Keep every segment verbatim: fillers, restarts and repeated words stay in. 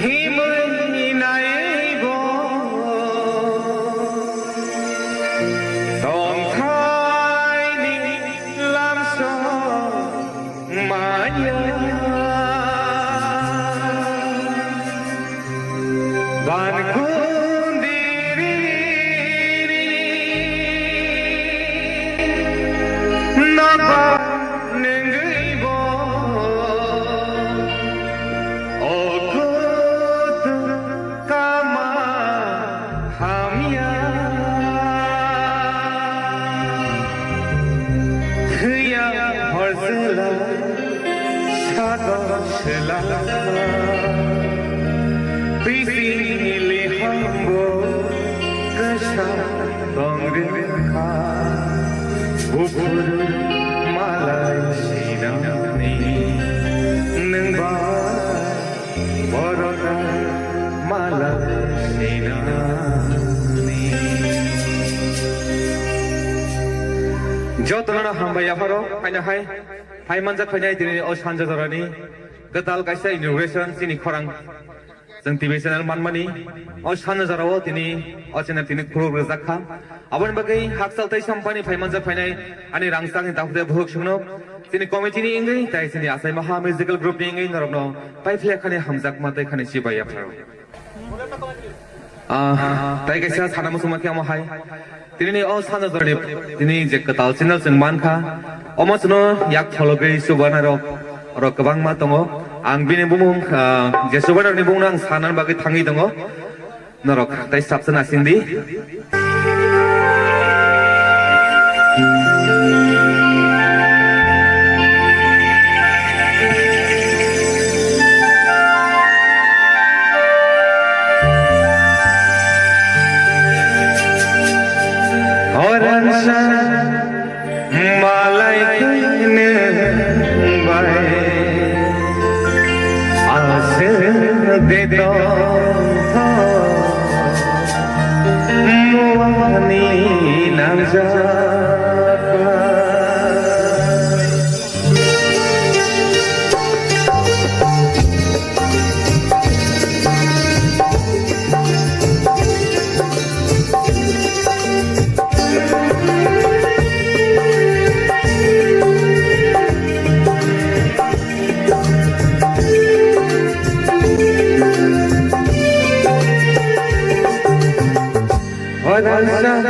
Himwi naibo tongthaini lamso maya. Ban kundiri nogo nengwi bo okut kama hamya. Thwiya horjela sago sela. Bising ili hambo kasa tongrekha. Buphuru malai sinani nengba borok malai sinani. Jotono hambai yapharo, haino hai. Phai manjak phainai tini o sanja jorani kwtal kaisa inauguration chini khorang chwng T V channel manmani o sanja jorao tini o channel tini khuluk rwjak kha. Aboni bagwi hakchal tei sampani phai manjak phainai ani rangchakni dakhde buhuk sungno chini committee ni wngwi tai chini Achai Maha Musical Group ni wngwi norokno paiphle khani hamjakma tei khani chibai yapharo. Ah, tai kaisa sana muchungma khe omo hai. Tini ni o sana jorni tini je kwtal channel chwng mankha. Omo chwngno yak phologwi chubanai rok, rok kwbangma tongo. Ang bini bumung, ah, je chubanai rokni bumungno ang sanani bagwi thangwi tongo. Norok tai sabsa nasing di. Horansa malai kene bai. Aswk de tongtho muani nangjak. Horansa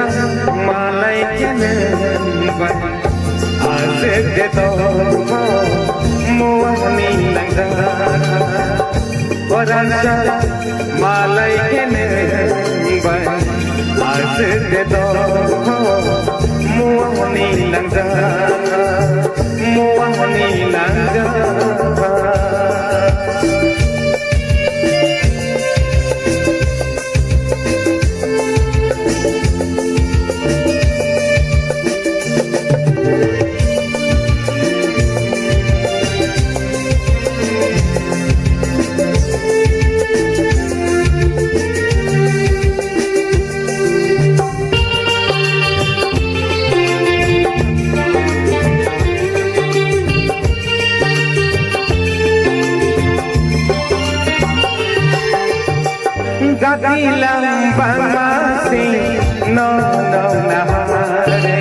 malai kene bai, aswk de tongtho muani nangjak. Horansa malai kene bai, aswk de tongtho muani nangjak, muani nangjak. Gati lang bangma sing no no na hare.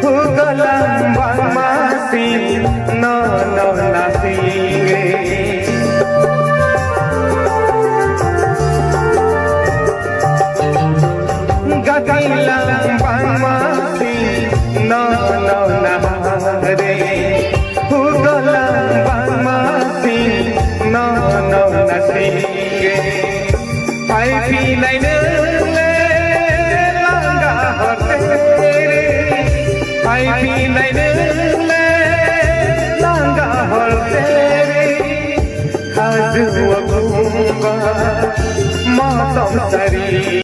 Huga lang bangma sing no no na sing. Gati lang bangma sing no no na hare. Huga lang bangma sing no no na sing. Phai phinai nung le langa hor tere. Phai phinai nung le langa hor tere. Khajua kumba motom sari.